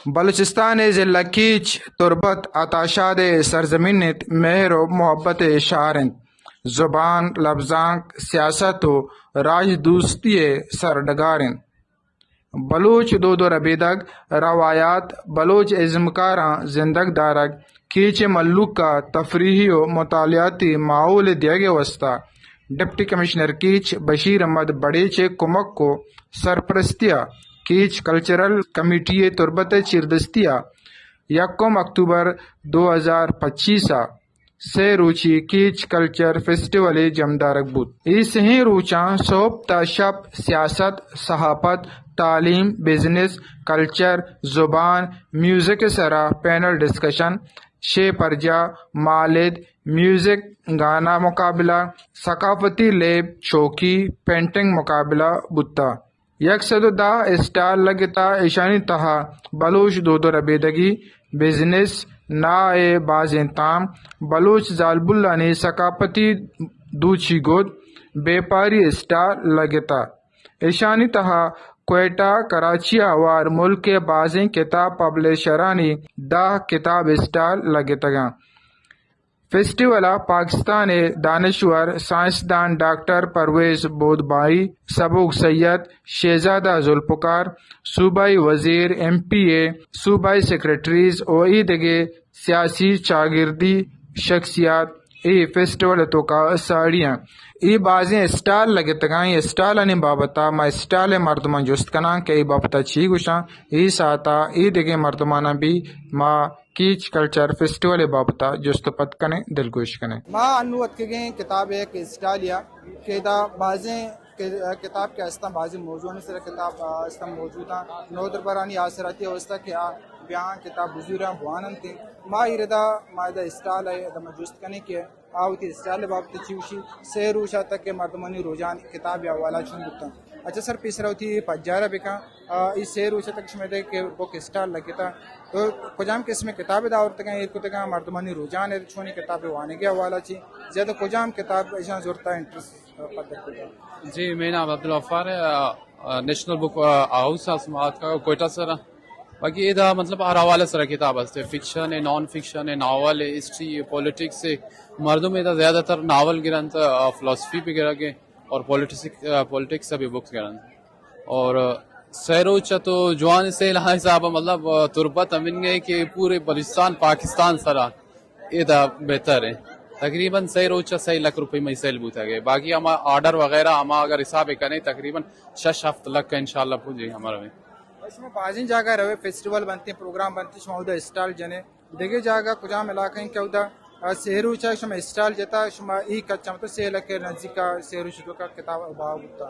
بلوچستان ءِ ضلع کیچ، تربت، عطا شاد ءِ سرزمین انت، مہر و محبت ءِ شہر انت۔ زبان، لبزانک، سیاست و راج دوستی ءِ سرڈگار انت۔ بلوچ دود و ربیدگ، روایات، بلوچ ازمکاراں زندگ دارگ، کیچ ءِ مھلوک ءَ تفریحی و مطالعاتی ماحول دیگ ءِ واستہ ڈپٹی کمشنر کیچ بشیر احمد بڑیچ ءِ کمک و سرپرستی ءَ کیچ کلچرل کمیٹی ءِ تربت ءِ چیردستی ءَ یکم اکتوبر دو ہزار پچیس ءَ سئے روچی کیچ کلچر فیسٹیول ءِ جمدارگ بوت۔ اے سئیں روچاں سہب تا شپ سیاست، صحافت، تعلیم، بزنس، کلچر، زبان، میوزک ءِ سرا پینل ڈسکشن، شے پرجا، مالد، میوزک، گانا مقابلہ، ثقافتی لیب، چوکی، پینٹنگ مقابلہ بوتا۔ یک سد و دہ اسٹال لگتا، ایشانی تہا بلوچ دود و ربیدگی، بزنس، ناہ ءِ بازیں تام، بلوچ زالبولانی ثقافتی دوچی گد، بیپاری اسٹال لگتا۔ ایشانی تہا کوئٹہ، کراچی ءَ ہوار ملک ءِ بازیں کتاب پبلشرانی دہ کتاب اسٹال لگتگاں۔ فیسٹیول ءَ پاکستان ءِ دانشور سائنسدان ڈاکٹر پرویز بودبائی، سبوک سید، شہزادہ ذوالفقار، صوبائی وزیر، ایم پی اے، صوبائی سیکرٹریز و اے دگہ سیاسی چاگردی شخصیات اے فیسٹیول ءِ توکا ساڑی انت۔ اے بازیں اسٹال لگتگاں، اے اسٹالانی بابت ءَ ما اسٹال ءِ مردماں جست کناں کہ اے بابت ءَ چی گوشاں۔ اے ساعت ءَ اے دگہ مردماناں بھی ما کیچ کلچر فیسٹیول ءِ بابت ءَ جست ءُ پد کنیں، دلگوش کنیں۔ ما انو اتکگیں کتاب ءِ یک اسٹالے ءَ کہ ادا بازیں ک-، کتاب کہ استاں، بازیں موضوعانی سر ءَ کتاب، آ، استاں موجود آں۔ نودربرانی آسراتی ءِ واستہ کہ آ بیاں کتاب بزوراں بواننت۔ ما ایردا، ما ادا اسٹال ءَ ادا ما جست کنیں کہ آ وتی اسٹال ءِ بابت ءَ چی گوشی، سئے روچ ءَ تک کہ مردمانی رجحان کتاب ءِ حوالہ چون بوتاں۔ اچھا سر، پیسرا وتی پجار ءَ بکن۔ آ، اے سئے روچ ءَ تک شمئے دگہ کہ بک اسٹال لگتا، تو کجام قسم ءِ کتاب ادا آورتگاں، ایر کتگاں، مردمانی رجحان ایر چونی کتاب ءِ وانگ ءِ حوالہ چی، زیادہ کجام کتاب ایشاں زرتا، انٹرسٹ پدر کتا؟ جی، میرا نام عبدالغفار ہے، آ، آ، نیشنل بک، آ، ہاؤس ءَ ما اتکگ کوئٹہ سر ءَ۔ باقی ادا مطلب ہر حوالہ سر ءَ کتاب ہست، فکشن ہے، نان فکشن ہے، ناول ہے، ہسٹری ہے، پولیٹکس ہے۔ مردم ادا زیادہ تر ناول گرنت، آ، فلسفی بھی گرگ ہے اور پولیٹکس، آ، پولیٹکس ءَ بھی بکس گرنت۔ اور سئے روچ ءَ تو جوان سیل ءِ حساب ءَ، مطلب، تربت ہمنگ ءَ کہ پورے بلوچستان، پاکستان سرا ادا بہتر ہے۔ تقریباً سئے روچ ءَ سئے لکھ روپے مئی سیل بوتگ ئے۔ باقی ہما آرڈر وغیرہ ہما اگر حساب ءَ کنیں، تقریباً شش ہفت لکھ انشاءاللہ پوجے ہمارا میں۔ شما بازیں جاگہ روئے، فیسٹیول بنتے، پروگرام بنتے، شما اودا اسٹال جنے۔ دگہ جاگہ کجام علاقہ ہیں کہ اودا، آ، سئے روچ ءَ شما اسٹال جتا، شما ای کچا مطلب سئے لکھ ءِ نزدیک ءَ سئے روچ ءِ توکا کتاب بہا بوتا؟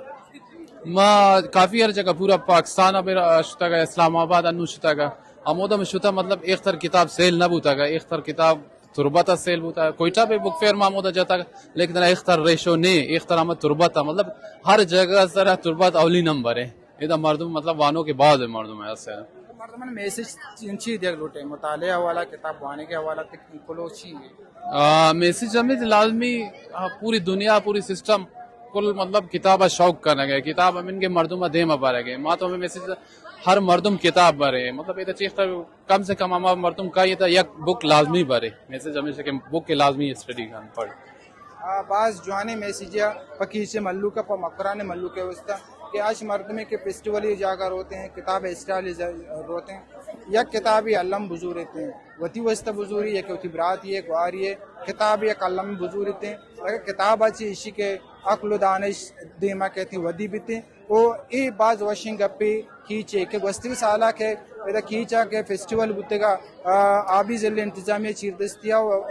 ما کافی ہر جگہ پورا پاکستان ءَ بر-، شتگ، اسلام آباد انو شتگ۔ ہمودا من شتا مطلب ایختر کتاب سیل نہ بوتگ، ایختر کتاب تربت ءَ سیل بوتگ۔ کوئٹہ بھی بک فیئر ما ہمودا جتگ، لیکن ایختر ریشو نے، ایختر ہمے تربت ءَ، مطلب ہر جگہ سر ءَ تربت اولی نمبر ہے۔ ادا مردم مطلب وانوکے باز ہے مردم ہے اسے۔ مردمان میسج چی دیگ لوٹے؟ مطالعہ حوالہ، کتاب وانگ ءِ حوالہ تک کلو چی ہے؟ آ، میسج ہمیں لازمی، آ، پوری دنیا، پوری سسٹم کل مطلب کتاب ءَ شوق کنگ ءَ، کتاب ہمیں کہ مردم ءَ دیم ءَ برگ ءَ۔ ما تو ہمیں میسج ہر مردم کتاب برے، مطلب ادا چیختا کم سے کم ہما مردم کا یہ تا یک بک لازمی برے۔ میسج ہمیشہ کہ بک لازمی اسٹڈی کن پڑھ۔ آ، باز جوانیں میسج ءَ پہ کیچ ءِ مھلوک ءَ، پہ مکران ءِ مھلوک ءِ واستہ کہ اش مردمے کہ فیسٹیولی جاگہ روتے ہیں، کتاب اسٹال ز-، روتے ہیں، یک کتابی الم بزورتے ہیں، وتی واستہ بزوری، یک وتی براتی ہے، گواری ہے، کتاب یک الم بزورتے ہیں۔ اگر کتاب اچھی اشی کہ عقل و دانش دیما کہتی ودی بیتے، او اے باز وشیں گپے کیچ ءِ کہ گوستگیں سال ءَ کہ ادا کیچ ءَ کہ فیسٹیول بوتگ ءَ، آ، آبی ضلع انتظامیہ چیردستی ءَ و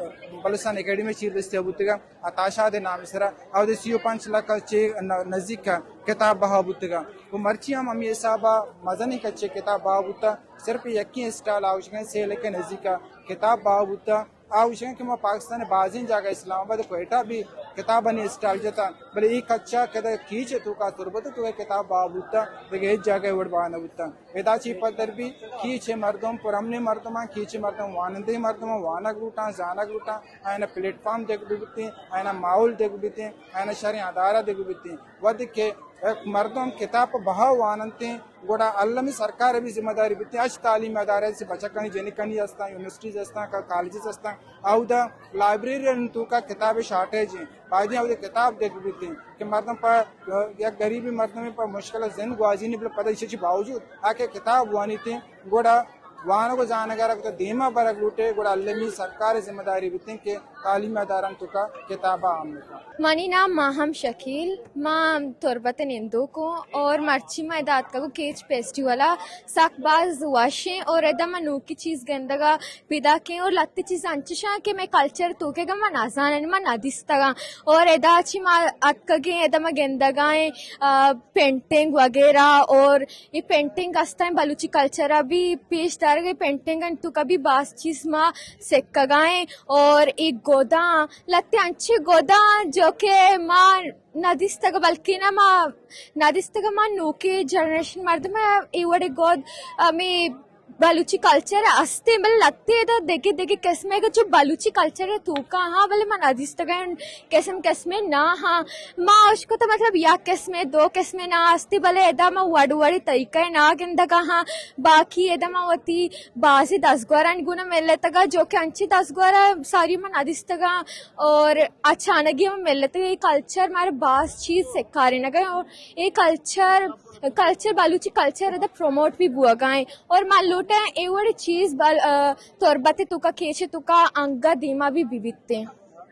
بلوچستان اکیڈمی چیردستی ءَ بوتگ ءَ، عطا شاد ءِ نام ءِ سرا اود ءَ سی و پنچ لکھ ءَ چہ ن-، نزیک ءَ کتاب بہا بوتگ ءَ۔ و مرچی ہم ہمے حساب ءَ مزنیں کچے کتاب بہا بوتگ، صرف یکیں اسٹال آوشگیں سئے لکھ ءِ نزیک ءَ کتاب بہا بوتگ۔ آ گوشگ کہ ما پاکستان ءِ بازیں جاگہ، اسلام آباد، کوئٹہ بھی کتابانی اسٹال جتا، بلے اے کچا کہ ادا کیچ ءِ توکا، تربت ءِ توکا کتاب بہا بوتا، دگہ ہچ جاگہ وڑ بہا نہ بوتا۔ ادا چی پدر بھی کیچ ءِ مردم پرامنیں مردماں، کیچ ءِ مردم وانندہیں مردماں، وانگ لوٹاں، زانگ لوٹاں، آیانا پلیٹ فارم دیگ بہ بیتیں، آیانا ماحول دیگ بہ بیتیں، آیانا شریں ادارہ دیگ بہ بیتیں۔ وھدے کہ یک مردم کتاب پہ بہا واننت، گڑا المی سرکار ء بھی ذمہ داری بیت، اچ تعلیمی ادارہ سے بچکانی، جنکانی استاں، یونیورسٹیز استاں، کا-، کالجز استاں، اودا لائبریری توکا کتاب شارٹیج ہیں، باید اودا کتاب دیگ بیت کہ مردم پہ یک غریبی مردم پہ مشکل زند گوازینی، بلے پدا ایشی چی باوجود آ کہ کتاب وانیت، گڑا وانگ و زانگ ء را تو دیما برگ لوٹے، گڑا المی سرکار ذمہ داری بیت کہ تعلیمی اداران توکا کتاب عام بکن۔ منی نام ماہم شکیل، ما تربت نندوک اوں اور مرچی ما ادا اتکگ اوں کیچ فیسٹیول ء، سک باز وش ایں اور ادا ما نوکی چیز گندگ ء پیداک ایں اور لہتے چیز انچش اں کہ مئے کلچر توکے گا ما نزانن، ما ندیستگ آں اور ادا چی ما اتکگیں، ادا ما گندگ ء ایں، آ، پینٹنگ وغیرہ اور اے پینٹنگ است ایں، بلوچی کلچر ء بھی پیش دارگ ء، پینٹنگ انت توکا بھی باز چیز ما سکگ ء ایں اور اے گداں لہتے انچیں گداں جو کہ ما ندیستگ، بلکہ نہ ما ندیستگ، ما نوکیں جنریشن مردم ء اے وڑیں گد ہمے بلوچی کلچر ء است ایں، بلے لہتے ادا دگہ دگہ قسم ء چو بلوچی کلچر ء توکا ہاں، بلے ما ندیستگ ء قسم قسمیں ناں ہاں۔ ما اشکتہ مطلب یک قسمے دو قسمے ناں استی، بلے ادا ما وڑ وڑی طریقہ نا گندگا ہاں۔ باقی ادا ما وتی بازی دزگورانی گونا ملتگا، جو کہ انچی دزگورا ساری ما ندیستگا اور اچانگی ما ملتگا۔ اے کلچر مارا باز چیز سکھارینگا اور اے کلچر، کلچر، بلوچی کلچر ادا پروموٹ بھی بوگا ہیں اور ما لوٹا اے وڑی چیز بل-، آ، تربت توکا، کیچ توکا انگا دیما بھی ببیتیں۔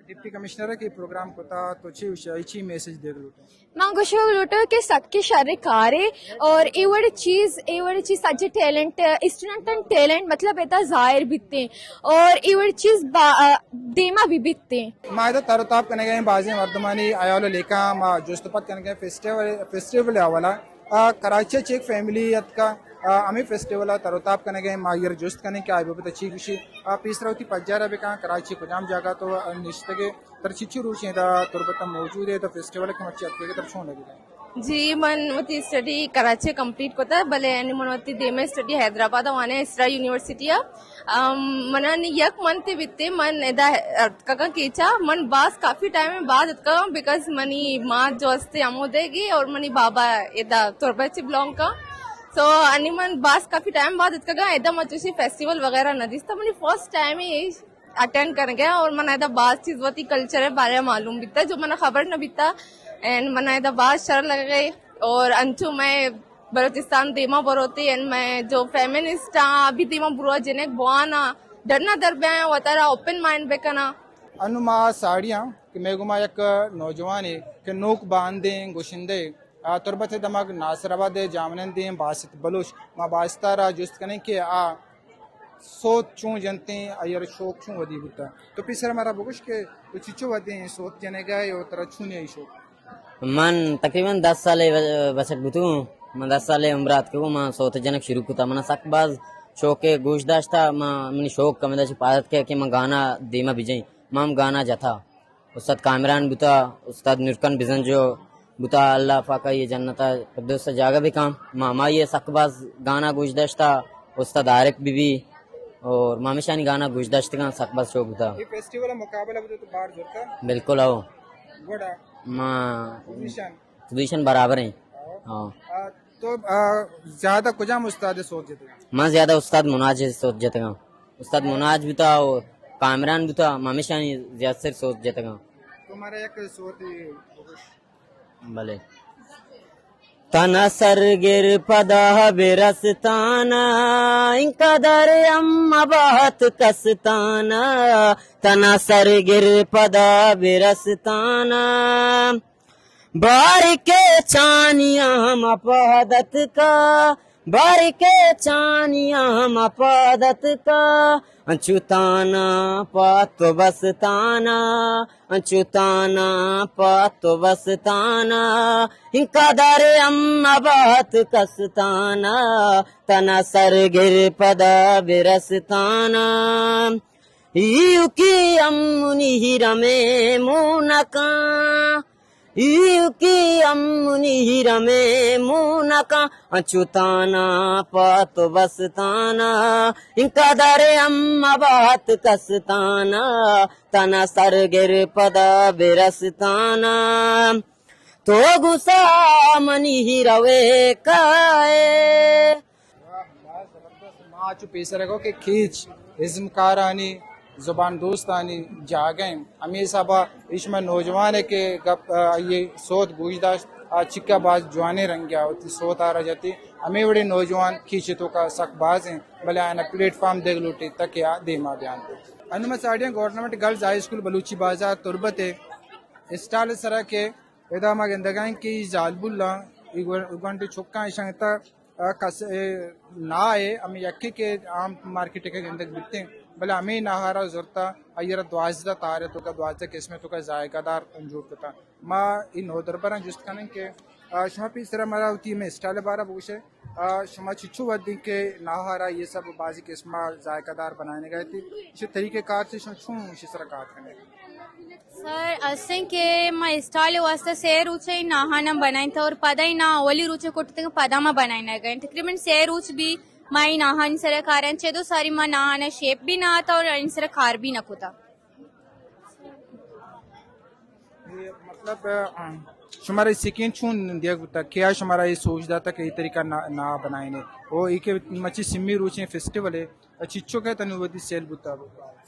ڈپٹی کمشنر ء کہ پروگرام کتا تو چی وش-، چی میسج دیگ لوٹے؟ من گوشگ لوٹاں کہ سکیں شریں کارے اور اے وڑیں چیز، اے وڑیں چیز سجیں ٹیلنٹ، اسٹوڈنٹانی ٹیلنٹ مطلب ادا ظاہر بیتیں اور اے وڑیں چیز با-، دیما بھی بیتیں۔ ما ادا تر و تاب کنگ ء ایں، بازیں مردمانی حیال و لیکاں ما جست پت کنگ ء ایں۔ فیسٹیول، فیسٹیول ء حوالہ آ، کراچی ء چہ یک فیملی اتکا، آ، ہمے فیسٹیول ء تر و تاب کنگ ء، ما آئی ء را جست کنیں کہ آئی بابت ء چی گوشی۔ آ، پیسرا وتی پجار ء بکاں، کراچی کجام جاگہ تو نشتگ ئے، ترا چچو روچ ادا تربت ء موجود ئے، تو فیسٹیول ء کہ مرچی اتکگ ئے، ترا چون لگتا؟ جی، من وتی اسٹڈی کراچی ء کمپلیٹ کتا، بلے یعنی من وتی دیمے اسٹڈی حیدرآباد ء وانیں، اسرا یونیورسٹی ء۔ ام، منا نی یک منتھے بیتے من ادا اتکگاں کیچا۔ من باز کافی ٹائم بعد اتکگاں، بیکاز منی مات جو استے ہمودے گی اور منی بابا ادا تربت چی بلونگ کا۔ سو انی من باز کافی ٹائم بعد اتکگاں، ادا من چوشی فیسٹیول وغیرہ نہ دیستا، منی فرسٹ ٹائم ہی اٹینڈ کرگا اور من ادا باز چیز وتی کلچر بارے معلوم بیتا جو منا خبر نہ بیتا، اینڈ منا ادا باز شر لگے اور انچو میں بلوچستان دیما بروتے، اینڈ میں جو فیمنسٹ آں، ابھی دیما بروا جنک بوانا، ڈرنا در بیاں، وتارا اوپن مائنڈ بکنا۔ انو ما ساڑی آں کہ مئے گوما یک نوجوانے کہ نوک باندیں گشندے، آ، تربت دمگ ناصر آباد جامنندیں باسط بلوچ، ما باسطا را جست کنیں کہ آ سوت چون جنتیں، آئی ء را شوق چون ودی بوتا۔ تو پیسر مارا بگوش کہ تو چچو ودیں سوت جنگا ئے و ترا چون ای شوق؟ من تقریباً دس سالے بچک بوتوں، من دس سالے عمر اتکگوں، من سوت جنگ شروع کتا۔ من سک باز شوق گوش داشتا، من، منی شوق کمدا چہ پاد اتکے کہ من گانا دیما بجیں، من ہم گانا جتا۔ استاد کامران بوتا، استاد نورکن بزنجو بوتا، اللہ پاک آئی جنت فردوس جاگہ بکن۔ ما ہمائی سک باز گانا گوش داشتا، استاد عارف بی بی اور ما ہمیشانی گانا گوش داشتگاں، سک باز شوق بوتا۔ یہ فیسٹیول مقابلہ بوتا تو بار زورتا؟ بالکل ہو۔ گوڑا؟ ما پوزیشن؟ پوزیشن برابر ہیں۔ ہاں۔ آ، تو، آ، زیادہ کجام استاد سوت جتگا؟ من زیادہ استاد مناج سوت جتگا۔ استاد مناج بوتا و کامران بوتا، ما ہمیشانی زیادہ سر سوت جتگا۔ تو مارا یک سوت بلے۔ تنا سر گر پدا برستانا، انقدر ہم مبات کستانا۔ تنا سر گر پدا برستانا، بار کے چانیاں ہم پادت کا، بار کے چانیاں ہم پادت کا۔ انچو تانا پات و بستانا، انچو تانا پات و بستانا، انقدر ہم مبات کستانا، تنا سر گر پدا برستانا۔ ایوکی امنی رمے مونکاں، ایوکی امنی رمے مونکاں، انچو تانا پات و بستانا، انقدر ہم مبات کستانا، تنا سر گر پدا برستانا۔ تو گسا منی ہی روے کائے۔ ما چو پیسر گو کہ کیچ ازمکارانی، زبان دوستانی جاگہ ہیں۔ ہمیں حسابا ایش میں نوجوان ہے کہ گپ، آ، یہ سوت گوش داشت، آ چکا باز جوانے رنگ گیا ہوتی سوت آ رہا جاتی۔ ہمیں وڑے نوجوان کیچ تو کا سک باز ہیں، بلے آنا پلیٹ فارم دیگ لوٹی تک یا دیما بیان۔ انو میں ساڑیاں government girls high school Balochi بازار تربت ہے۔ اسٹال سرا کہ ادا ما گندگائیں کہ ای زالبولاں، ای گو-، گونڈ چکاں ایشاں تا، آ، کس، اے، نا اے، ہمیں یکے کہ عام مارکیٹ کے گندگ بیتیں، بلے ہمیں ناہارا زرتا، ایرا دوازدہ تارے تو کا، دوازدہ قسمے تو کا ذائقہ دار جوڑ کتا۔ ما ای نودربراں جست کنیں کہ، آ، شما پیسرا مرا ہوتی ہمیں اسٹال بارا بگوشے، آ، شما چچو ودیں کہ ناہارا یہ سب بازی قسمہ ذائقہ دار بنانے گئے تھی، اسے طریقہ کار سے شما چون اسے سرا کار کرنے؟ سر، اسیں کہ ما اسٹال واسطہ سے روچ ای ناہانا بنائیں تھا اور پدا ای نا اولی روچ کٹتے پدا ما بنائیں نہ گئے۔ تقریباً سے روچ بھی ما ای ناہان سر کارن چے دو ساری ما ناہانا شیپ بھی نہ آتا اور ان سر کار بھی نہ کتا۔ یہ مطلب، آ، شمارا سکین چون دیگ بوتا؟ کیا شمارا یہ سوچ داتا کہ یہ طریقہ نا، نا بنائینے؟ او یہ کہ مچی سمی روچیں فیسٹیول ہے، چچو کہ تنو ودی سیل بوتا؟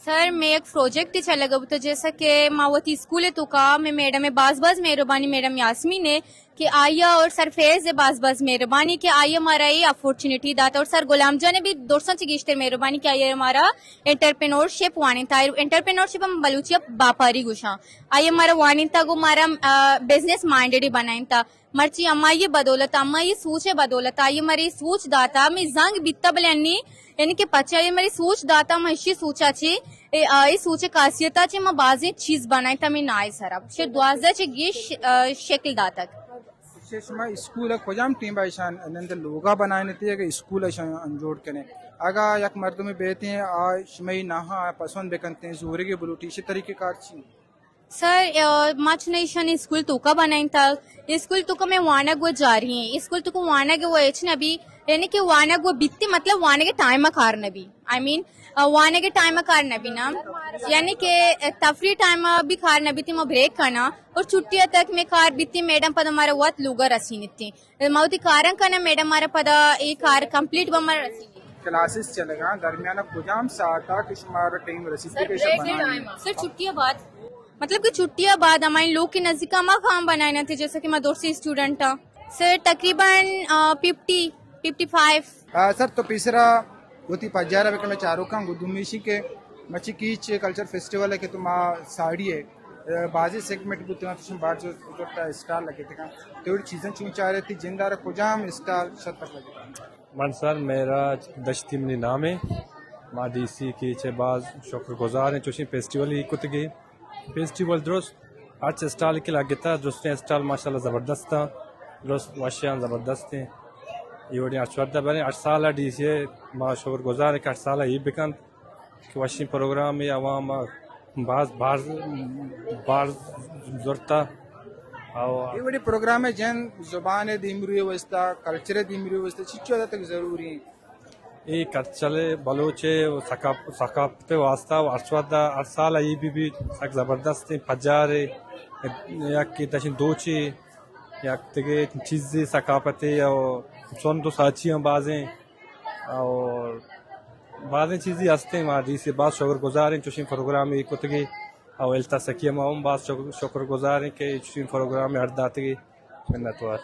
سر، میں ایک پروجیکٹ چلگا بوتا، جیسا کہ ما وتی اسکول تو کا، میں میڈم باز باز مہربانی، میڈم یاسمین ہے، کہ آئی ءَ اور سر فیض ءَ باز باز مہربانی کہ آئی ءَ مارا اے اپورچونیٹی داتا اور سر غلام جان ءَ بھی درساں چہ گیشتر مہربانی کہ آئی ءَ مارا انٹرپرینورشپ وانینتا۔ انٹرپرینورشپ ہم بلوچی ءَ باپاری گوشاں۔ آئی ءَ مارا وانینتا گو مارا، آ، بزنس مائنڈڈ بنائینتا۔ مرچی امائی ءِ بدولت، امائی ءِ سوچ ءِ بدولت، آئی ءَ مارا اے سوچ داتا، ہمے زنگ بیتا بلے انی یعنی کہ پچا اے مری سوچ داتا، ما اشی سوچا چی، اے، آ، اے سوچ خاصیتا چی ما بازیں چیز بنائیں تا میں نائے سرا۔ شر دوازدہ چی گیش، آ، شکل داتگ۔ اچھا، شما اسکول کجام ٹیم ایشان نند لوگا بنائیں تے کہ اسکول ایشان انجوڑ کنے؟ اگا یک مردم بیتے ہیں، آ، شمئی نہا پسند بکنتے، زورگی بلوٹی، اسی طریقے کار چی؟ سر، آ، ما چون ایشان اسکول توکا بنائینتگ۔ اسکول توکا میں وانگ و جاری ہیں۔ اسکول توکا وانگ و ہچ نہ بی، یعنی کہ وانگ و بیتی، مطلب وانگ ٹائم کار نہ بی۔ آئی مین، آ، وانگ ٹائم کار نہ بی نا۔ یعنی کہ تفریح ٹائم بھی کار نہ بیتی، ما بریک کنا۔ اور چھٹی تک میں کار بیتی، میڈم پد ہمارا وقت لوگا رسینتی۔ ما وتی کاراں کناں، میڈم مارا پدا اے کار کمپلیٹ بہ مارا رسینی۔ کلاسز چلگاں، درمیان کجام ساعت ءَ کہ شمارا ٹائم رسیت کہ شما بنائیں؟ سر، چھٹی ءَ بعد، مطلب کہ چھٹی ءَ بعد ہمائی لوگ کے نزدیک ہما کام بنائے نہ تھے، جیسا کہ ما درسی اسٹوڈنٹ ہاں۔ سر، تقریباً، آ، ففٹی، ففٹی فائیو۔ آ، سر، تو پیسرا وتی پجارا بکن میں چاروکاں گو دومیشی کہ مچی کیچ کلچر فیسٹیول ہے کہ تو ما ساڑی ہے۔ بازیں سیگمنٹ بوتگ انت، چشیں بارجو زرتا اسٹال لگتگ انت۔ تو وڑ چیزاں چون چارے تئی جند ءَ را کجام اسٹال شتر لگتگ انت؟ من سر معراج دشتی منی نام ہے۔ ما ڈی سی کیچ ءِ باز شکر گزار ہیں، چوشیں فیسٹیول ہی کتگی۔ فیسٹیول درست ہرچ اسٹال کہ لگتا، درستیں اسٹال ماشاءاللہ زبردست انت، درست وشیاں زبردست ہیں۔ یہ وڑی ہرچ وردہ بریں، ہر سال ڈی سی ما شکر گزار ہیں کہ ہر سال یہ بکنت۔ کہ وشیں پروگرامے، عوام ءَ باز، باز، باز زرتا۔ او اے وڑیں پروگرام ءَ جند زبان ءِ دیمروی ءِ واسطہ، کلچر ءِ دیمروی ءِ واسطہ چیچو حد تک ضروری ہیں؟ اے کلچر بلوچ ءِ ثقاف-، ثقافت ءِ واسطہ و ہرچ وھد ءَ ہر سال ءَ اے بہ بیت، سک زبردست ہیں۔ پجارے یک دشیں دوچے، یک دگہ چیزے ثقافتے او چند و ساچی ہم بازیں۔ اور بازیں چیزی ہستیں، ما ڈی سی باز شکر گزار ہیں، چوشیں پروگرام ای کتگی۔ اور التسکی ما ہم باز شکر، شکر گزار ہیں کہ چوشیں پروگرام اڈ داتگی۔ منتوار۔